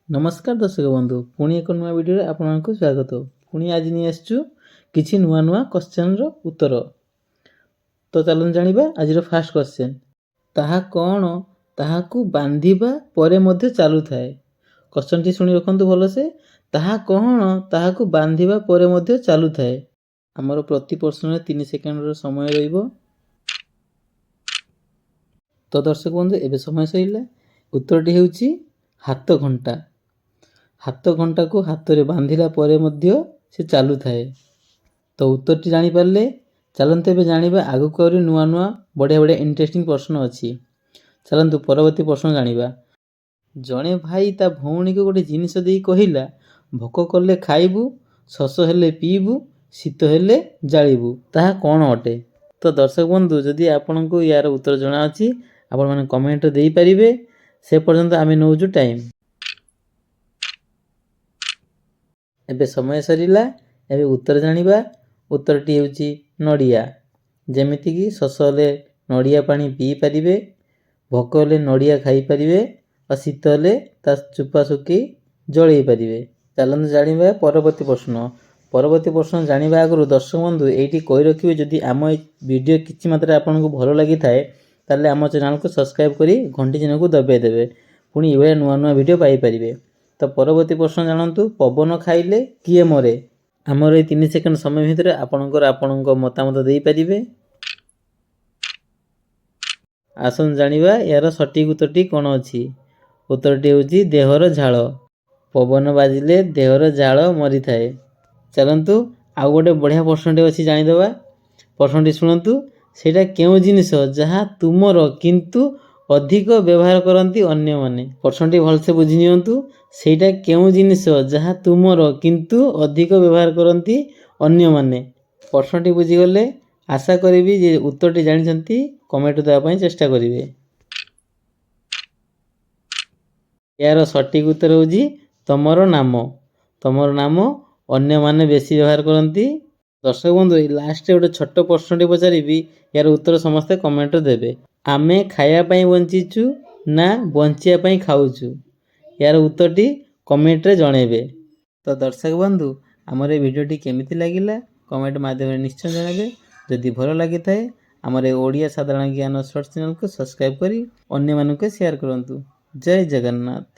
ନମସ୍କାର ଦର୍ଶକ ବନ୍ଧୁ, ପୁଣି ଏକ ନୂଆ ଭିଡ଼ିଓରେ ଆପଣଙ୍କୁ ସ୍ୱାଗତ। ପୁଣି ଆଜି ନେଇ ଆସିଛୁ କିଛି ନୂଆ ନୂଆ କ୍ୱେଶ୍ଚନର ଉତ୍ତର। ତ ଚାଲନ୍ତୁ ଜାଣିବା ଆଜିର ଫାର୍ଷ୍ଟ କ୍ୱେଶ୍ଚନ। ତାହା କ'ଣ, ତାହାକୁ ବାନ୍ଧିବା ପରେ ମଧ୍ୟ ଚାଲୁଥାଏ? କ୍ୱେଶ୍ଚନଟି ଶୁଣି ରଖନ୍ତୁ ଭଲସେ। ତାହା କ'ଣ, ତାହାକୁ ବାନ୍ଧିବା ପରେ ମଧ୍ୟ ଚାଲୁଥାଏ? ଆମର ପ୍ରତି ପ୍ରଶ୍ନରେ 3 ସେକେଣ୍ଡର ସମୟ ରହିବ। ତ ଦର୍ଶକ ବନ୍ଧୁ, ଏବେ ସମୟ ସରିଲା। ଉତ୍ତରଟି ହେଉଛି ହାତ ଘଣ୍ଟା। ହାତ ଘଣ୍ଟାକୁ ହାତରେ ବାନ୍ଧିଲା ପରେ ମଧ୍ୟ ସେ ଚାଲୁଥାଏ। ତ ଉତ୍ତରଟି ଜାଣିପାରିଲେ। ଚାଲନ୍ତୁ ଏବେ ଜାଣିବା ଆଗକୁ ଆହୁରି ନୂଆ ନୂଆ ବଢ଼ିଆ ବଢ଼ିଆ ଇଣ୍ଟରେଷ୍ଟିଂ ପ୍ରଶ୍ନ ଅଛି। ଚାଲନ୍ତୁ ପରବର୍ତ୍ତୀ ପ୍ରଶ୍ନ ଜାଣିବା। ଜଣେ ଭାଇ ତା ଭଉଣୀକୁ ଗୋଟେ ଜିନିଷ ଦେଇ କହିଲା, "ଭୋକ କଲେ ଖାଇବୁ, ଶୋଷ ହେଲେ ପିଇବୁ, ଶୀତ ହେଲେ ଜାଳିବୁ।" ତାହା କ'ଣ ଅଟେ? ତ ଦର୍ଶକ ବନ୍ଧୁ, ଯଦି ଆପଣଙ୍କୁ ୟାର ଉତ୍ତର ଜଣାଅଛି, ଆପଣମାନେ କମେଣ୍ଟରେ ଦେଇପାରିବେ। ସେ ପର୍ଯ୍ୟନ୍ତ ଆମେ ନେଉଛୁ ଟାଇମ୍। ଏବେ ସମୟ ସରିଲା। ଏବେ ଉତ୍ତର ଜାଣିବା। ଉତ୍ତରଟି ହେଉଛି ନଡ଼ିଆ। ଯେମିତିକି ଶୋଷ ହେଲେ ନଡ଼ିଆ ପାଣି ପିଇପାରିବେ, ଭୋକ ହେଲେ ନଡ଼ିଆ ଖାଇପାରିବେ ଆଉ ଶୀତ ହେଲେ ତା ଚୋପା ଶୁଖେଇ ଜଳେଇ ପାରିବେ। ଚାଲନ୍ତୁ ଜାଣିବା ପରବର୍ତ୍ତୀ ପ୍ରଶ୍ନ। ପରବର୍ତ୍ତୀ ପ୍ରଶ୍ନ ଜାଣିବା ଆଗରୁ ଦର୍ଶକ ବନ୍ଧୁ, ଏଇଠି କହି ରଖିବେ, ଯଦି ଆମ ଏ ଭିଡ଼ିଓ କିଛି ମାତ୍ରାରେ ଆପଣଙ୍କୁ ଭଲ ଲାଗିଥାଏ, ତାହେଲେ ଆମ ଚ୍ୟାନେଲକୁ ସବସ୍କ୍ରାଇବ୍ କରି ଘଣ୍ଟି ଚିହ୍ନକୁ ଦବାଇ ଦେବେ। ପୁଣି ଏଇଭଳିଆ ନୂଆ ନୂଆ ଭିଡ଼ିଓ ପାଇପାରିବେ। ତ ପରବର୍ତ୍ତୀ ପ୍ରଶ୍ନ ଜାଣନ୍ତୁ। ପବନ ଖାଇଲେ କିଏ ମରେ? ଆମର ଏଇ 3 ସେକେଣ୍ଡ ସମୟ ଭିତରେ ଆପଣଙ୍କର ଆପଣଙ୍କ ମତାମତ ଦେଇପାରିବେ। ଆସନ୍ତୁ ଜାଣିବା ଏହାର ସଠିକ୍ ଉତ୍ତରଟି କ'ଣ ଅଛି। ଉତ୍ତରଟି ହେଉଛି ଦେହର ଝାଳ। ପବନ ବାଜିଲେ ଦେହର ଝାଳ ମରିଥାଏ। ଚାଲନ୍ତୁ ଆଉ ଗୋଟେ ବଢ଼ିଆ ପ୍ରଶ୍ନଟେ ଅଛି, ଜାଣିଦେବା। ପ୍ରଶ୍ନଟି ଶୁଣନ୍ତୁ। ସେଇଟା କେଉଁ ଜିନିଷ ଯାହା ତୁମର, କିନ୍ତୁ ଅଧିକ ବ୍ୟବହାର କରନ୍ତି ଅନ୍ୟମାନେ? ପ୍ରଶ୍ନଟି ଭଲସେ ବୁଝି ନିଅନ୍ତୁ। ସେଇଟା କେଉଁ ଜିନିଷ ଯାହା ତୁମର, କିନ୍ତୁ ଅଧିକ ବ୍ୟବହାର କରନ୍ତି ଅନ୍ୟମାନେ? ପ୍ରଶ୍ନଟି ବୁଝିଗଲେ। ଆଶା କରିବି ଯେ ଉତ୍ତରଟି ଜାଣିଛନ୍ତି, କମେଣ୍ଟ ଦେବା ପାଇଁ ଚେଷ୍ଟା କରିବେ। ଏହାର ସଠିକ୍ ଉତ୍ତର ହେଉଛି ତମର ନାମ। ତମର ନାମ ଅନ୍ୟମାନେ ବେଶୀ ବ୍ୟବହାର କରନ୍ତି। ଦର୍ଶକ ବନ୍ଧୁ, ଏଇ ଲାଷ୍ଟରେ ଗୋଟେ ଛୋଟ ପ୍ରଶ୍ନଟି ପଚାରିବି। ଏହାର ଉତ୍ତର ସମସ୍ତେ କମେଣ୍ଟରେ ଦେବେ। ଆମେ ଖାଇବା ପାଇଁ ବଞ୍ଚିଛୁ ନା ବଞ୍ଚିବା ପାଇଁ ଖାଉଛୁ? ଏହାର ଉତ୍ତରଟି କମେଣ୍ଟରେ ଜଣାଇବେ। ତ ଦର୍ଶକ ବନ୍ଧୁ, ଆମର ଏ ଭିଡ଼ିଓଟି କେମିତି ଲାଗିଲା, କମେଣ୍ଟ ମାଧ୍ୟମରେ ନିଶ୍ଚୟ ଜଣାଇବେ। ଯଦି ଭଲ ଲାଗିଥାଏ, ଆମର ଏ ଓଡ଼ିଆ ସାଧାରଣ ଜ୍ଞାନ ସର୍ଟ ଚ୍ୟାନେଲକୁ ସବସ୍କ୍ରାଇବ୍ କରି ଅନ୍ୟମାନଙ୍କୁ ସେୟାର କରନ୍ତୁ। ଜୟ ଜଗନ୍ନାଥ।